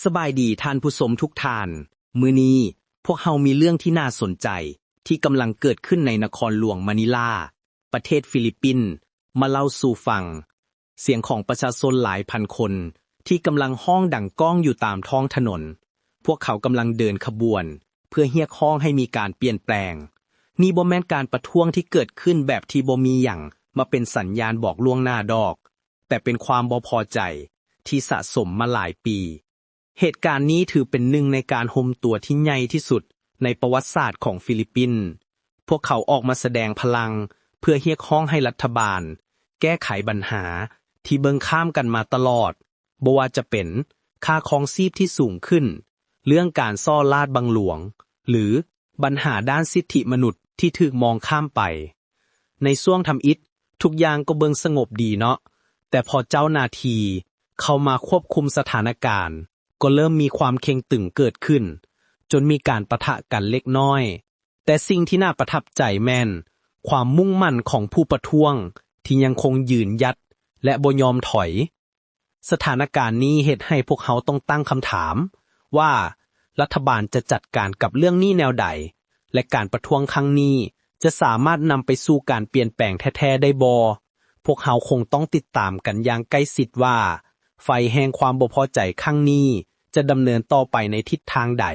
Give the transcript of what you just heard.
ສະບາຍດີທ່ານຜູ້ຊົມທຸກທ່ານ. ມື້ນີ້ພວກເຮົາມີເລື່ອງທີ່ໜ້າສົນໃຈທີ່ກຳລັງເກີດຂຶ້ນໃນນະຄອນຫຼວງມະນີລາ, ປະເທດຟີລິບປິນ ມາເລົ່າສູ່ຟັງ. ສຽງຂອງປະຊາຊົນຫຼາຍພັນຄົນທີ່ກຳລັງຮ້ອງດັງກ້ອງຢູ່ຕາມທ້ອງຖະໜົນ. ພວກເຂົາກຳລັງເດີນຂະບວນເພື່ອຮຽກຮ້ອງໃຫ້ມີການປ່ຽນແປງ. ນີ້ບໍ່ແມ່ນການປະທ້ວງທີ່ເກີດຂຶ້ນແບບທີ່ບໍ່ມີຫຍັງມາເປັນສັນຍານບອກລ່ວງໜ້າດອກ, ແຕ່ເປັນຄວາມບໍ່ພໍໃຈທີ່ສະສົມມາຫຼາຍປີ. ເຫດການນີ້ຖືເປັນໜຶ່ງໃນການໂຮມຕົວທີ່ໃຫຍ່ທີ່ສຸດໃນປະຫວັດສາດຂອງຟີລິບປິນ. ພວກເຂົາອອກມາສະແດງພະລັງເພື່ອຮຽກຮ້ອງໃຫ້ລັດຖະບານແກ້ໄຂບັນຫາທີ່ເບິ່ງຂ້າມກັນມາຕະຫຼອດ, ບໍ່ວ່າຈະເປັນຄ່າຄອງຊີບທີ່ສູງຂຶ້ນ, ເລື່ອງການສໍ້ລາດບັງຫຼວງ ຫຼື ບັນຫາດ້ານສິດທິມະນຸດທີ່ຖືກມອງຂ້າມໄປ. ໃນຊ່ວງທຳອິດ, ທຸກຢ່າງກໍເບິ່ງສະຫງົບດີເນາະ, ແຕ່ພໍເຈົ້າໜ້າທີ່ເຂົ້າມາຄວບຄຸມສະຖານະການ, ກໍເລີ່ມມີຄວາມເຄັ່ງຕຶງເກີດຂຶ້ນ, ຈົນມີການປະທະກັນເລັກນ້ອຍ. ແຕ່ສິ່ງທີ່ໜ້າປະທັບໃຈແມ່ນຄວາມມຸ່ງໝັ້ນຂອງຜູ້ປະທ້ວງທີ່ຍັງຄົງຢືນຢັດ ແລະ ບໍ່ຍອມຖອຍ. ສະຖານະການນີ້ເຮັດໃຫ້ພວກເຮົາຕ້ອງຕັ້ງຄຳຖາມວ່າ ລັດຖະບານຈະຈັດການກັບເລື່ອງນີ້ແນວໃດ ແລະ ການປະທ້ວງຄັ້ງນີ້ຈະສາມາດນຳໄປສູ່ການປ່ຽນແປງແທ້ໆໄດ້ບໍ່? ພວກເຮົາຄົງຕ້ອງຕິດຕາມກັນຢ່າງໃກ້ຊິດວ່າ ໄຟແຫ່ງຄວາມບໍ່ພໍໃຈຄັ້ງນີ້ຈະດຳເນີນຕໍ່ໄປໃນທິດທາງໃດ.